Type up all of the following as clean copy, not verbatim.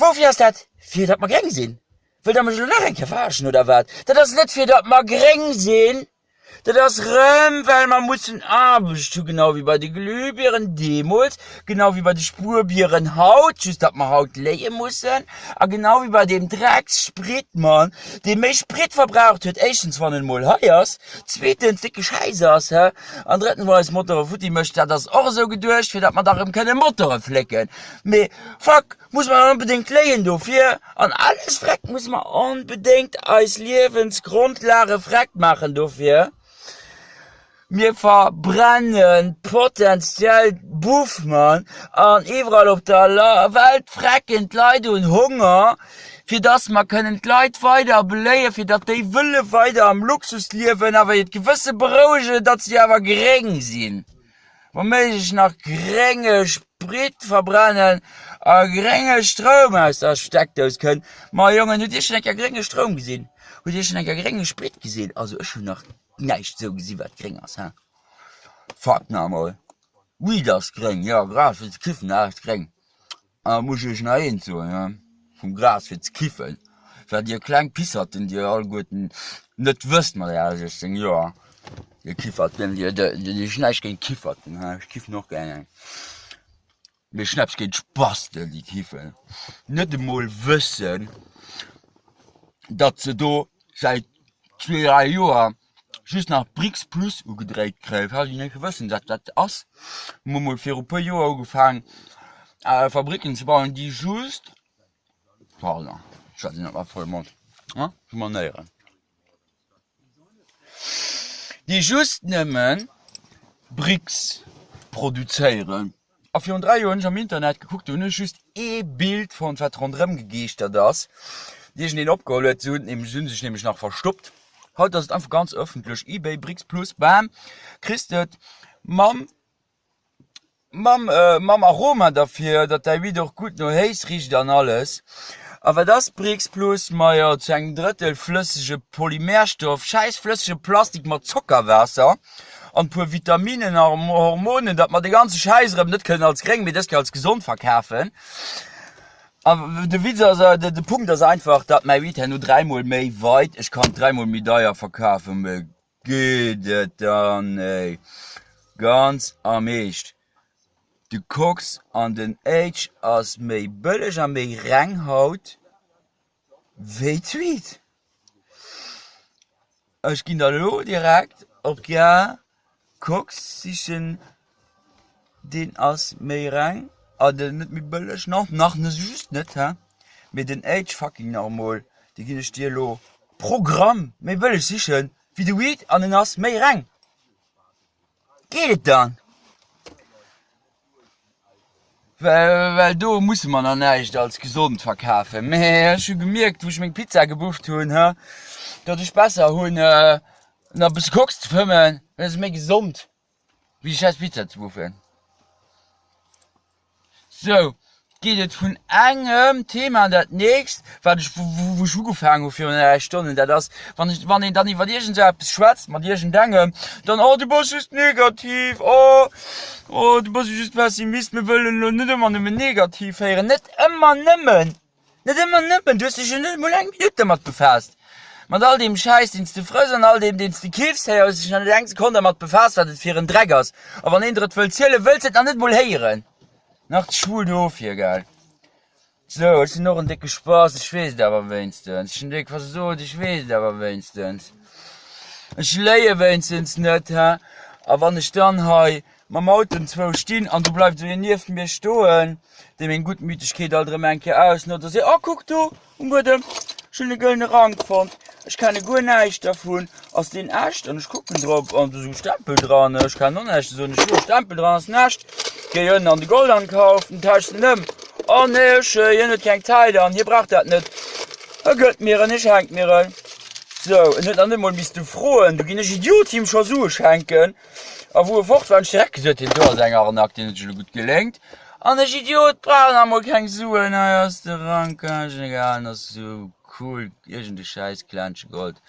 Woufir ass dat? Fir datt mer gréng sinn? Wëllt der mech elo nach eng Kéier verarschen oder wat? Dat ass net fir datt mer gréng sinn, dat ass rëm well mer mussen Aarbecht hu, genau wéi bei de Glühbieren deemools, genau wéi bei de Spuerbieren haut, just datt mer haut léie mussen, a genau wéi bei deem Drecksspritmann, dee méi Sprit verbraucht huet, éischtens wann en emol hei ass, zweetens décke Schäiss ass, hä, an drëttens wou eis Motore futti mécht. Dat ass och esou geduecht, fir datt mer da rëm kënne Motore flécken. Mee fuck! Muss mer onbedéngt léien dofir an alles freck muss mer onbedéngt eis Liewensgrondlage freck maachen dofir. Mir verbrennen potenziell Buff Mann an iwwerall op der Welt frecken d'Leit un Honger fir dass mer kënnen d'Leit weider beléien fir datt déi wëlle weider am Luxus liewen awer hiert Gewësse berouegen datt si awer gréng sinn. Wa méiglech nach grénge Sprit verbrennen a grénge Stroum aus der Steckdous kënnt. Ma Jongen, hutt Dir schonn eng Kéier grénge Stroum gesinn? Hutt Dir schonn eng Kéier grénge Sprit gesinn? Also ech hunn nach näischt esou gesi wat gréng ass, he? Fuck nach emol, Weed ass gréng, jo, Gras fir ze kiffen ass gréng. An da muss ech iech nach eent soen, he, vum Gras fir ze kiffen, wat dir kleng Pisserten, dir alleguerten net wësst mat äre 16 Joer, dir Kifferten, dir, ech hunn näischt géint Kifferten, he, ech kiffen och gär eng, mee ech hunn eppes géint Spasten, déi kiffen, net emol wëssen, datt se do säit zwee, dräi Joer just nach Brix Plus ugedréit kréien, falls déi net wëssen wat dat ass, hu mer mol viru puer Joer ugefaang Fabricken ze bauen déi just, pardon, ech hat net mat vollem Mond, hu Manéieren, déi just nëmmen Brix produzéieren. A virun 3 Joer hunn ech am Internet gekuckt, do hunn ech just ee Bild fonnt, wat ronderëm gegeeschtert ass, iergendeen opgeholl huet. Se hunn nämlech, se hunn sech nämlech nach verstoppt. Haut ass et einfach ganz ëffentlech, Ebay, Brix Plus, bam, kriss de et mam, mam, mam Aroma derfir, datt däi Weed och gutt no Héis richt an alles. A wat ass Brix Plus? Majo, zu engem Drëttel flëssege Polymerstoff, schäiss flëssege Plastik mat Zockerwaasser. an puer Vitaminen a Hormonen, datt mer de ganze Schäiss erëm net kënnen als gréng, mee dës Kéier als gesond verkafen. A de Witz ass, de Punkt ass einfach, datt mäi Weed herno dräimol méi weit, ech kann et dräimol méi deier verkafen, mee geet et dann, ey? Ganz am Eescht, de Kox an den Age ass méi bëlleg a méi reng haut wéi d'Weed. Ech ginn der elo direkt op d'Gare Kox sichen, deen ass méi reng a den net méi bëlleg, nach nach just net he, mee den Age fucking nach emol, dee ginn ech dir elo pro Gramm méi bëlleg sichen wéi de Weed an en ass méi reng. Geet et dann? Well do musse mer nach näischt als gesond verkafen. Mä ech hu gemierkt, wou ech meng Pizza gebufft hunn, datt ech besser hunn nach e bësse Koks ze fëmmen, dat ass méi gesond wéi déi schäiss Pizza ze buffen. Sou geet et vun engem Thema an dat nächst, wat ech, wou ech ugefaangen hu virun 3 Stonnen, dat ass, wann ech, wann een dann iwwer iergend esou eppes schwätzt mat iergendengem, dann, oh du bass just negativ, oh, oh du bass jo just Pessimist, mir wëllen elo net ëmmer nëmmen negativ héieren. Net ëmmer nëmmen! Net ëmmer nëmmen! Du hues dech jo net emol eng Minutt dermat befaasst, mat all deem Schäiss, deen s de frëss an all deem, deen s de kiffs, héi hues dech nach net eng Sekonn dermat befaasst, wat et fir en Dreck ass. A wann een der et wëllt zielen, wëlls de et nach net emol héieren. Nach ze schwul dofir, gell? Sou, ech sinn och en décke Spass, ech weess et awer wéinstens. Ech sinn déck versot, ech weess et awer wéinstens. Ech léie wéinstens net, hä? A wann ech dann hei mam Auto zwou stinn an do bleift esou een nieft mir stoen, dee meng Guttmütegkeet alt erëm eng Kéier ausnotzt a seet, Oh, kuck do! Um Buedem, ech hunn e gëllene Rank fonnt, ech kenne guer näischt dervun, ass deen echt? An ech kucken drop an do sou Stempel dran, ech kennen och näischt, soen ech, jo Stempel dran ass en echt. Géi ënnen an de Goldankauf, den tauscht en ëm, oh nee ech, hien huet keng Zäit an hie brauch dat net, e gëtt mir en, e schenkt mir en. Sou, en huet nach net mol misste froen, du ginn ech Idiot him scho Sue schenken. A wou e fort war, hunn ech direkt gesot, deen do ass eng Arnaque, deen huet sech elo gutt geléngt. An ech Idiot brauch nach mol keng Suen, hei ass de Rankagen, egal, en ass esou cool, iergend e schäiss Klänzche Gold.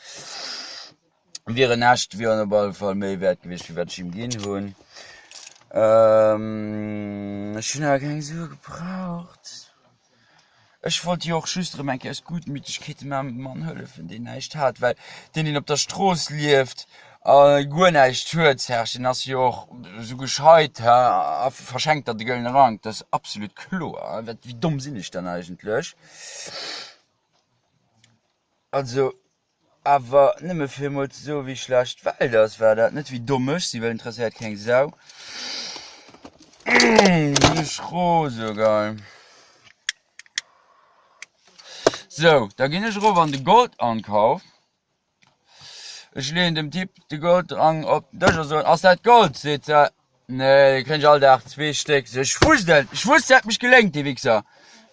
Wier en echt, wier en op alle Fall méi wäert gewiescht, wéi wat ech him ginn hunn. Ech hunn awer keng Sue gebraucht. Ech wollt jo och just erëm eng Kéier aus Gutmütigkeet dem aarme Mann hëllefen, deen näischt hat, well deen, deen op der Strooss lieft a guer näischt huet, Serge, deen ass jo och esou gescheit, he, a verschenkt der de gëllene Rank, dat ass absolut kloer. Wat, wéi domm sinn ech dann eigentlech? Also, awer nëmme fir emol ze soen, wéi schlecht d'Welt ass, war dat net, wéi domm ech sinn, well interesséiert keng Sau. Sinn ech rose geil. Sou, da ginn ech erof an de Goldankauf. Ech leeën dem Typ de Goldrang op den Dësch a soen, Ass dat Gold? Seet se, Nee, dee kréien ech all Dag zwee Stéck. Sot ech, Ech wusst et, ech wusst, se hätt mech geléngt, dee Wichser.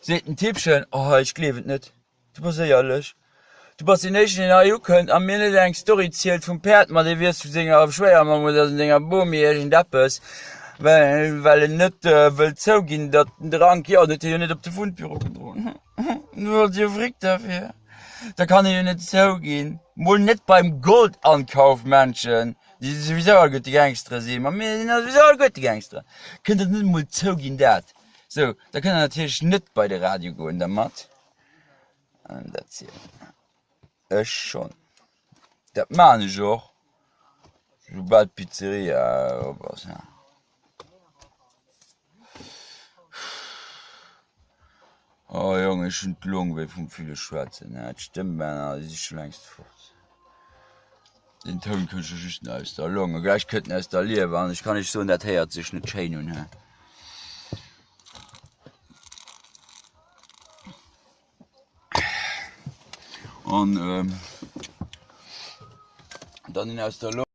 Seet den Typchen, Oh, ech gleewen et net. Du bass éierlech. Du bass deen éischten deen hei ukënnt a mir net eng Story zielt vum Päerd, ma dee wiers vu senger Schwéiermamm oder senger Bomi iergendeppes, well well en net wëllt zouginn, datt den Drank, jo, en huet e jo net op de Fundbüro gedroen, du hues jo Fric derfir, da kann e jo net zouginn, mol net beim Goldankauf, Menschen, déi souwisou alleguerte Gangstere sinn, ma mir sinn souwisou alleguerte Gangstere, kënnt der net emol zouginn dat. Sou, da kënnt der natierlech net bei de Radio goen dermat. An dat zielen ech schonn. Dat maan ech och, soubal d'Pizzeria op ass. Oh Jong, ech hunn d'Long wéi vum ville Schwätzen. D'Stëmmbänner, déi si scho längst fort. Den Toun kënnt scho just nach aus der Long a gläich kënnt en aus der Liewer an ech kann iech soen, dat héiert sech net schéin un. An dann een aus der Long.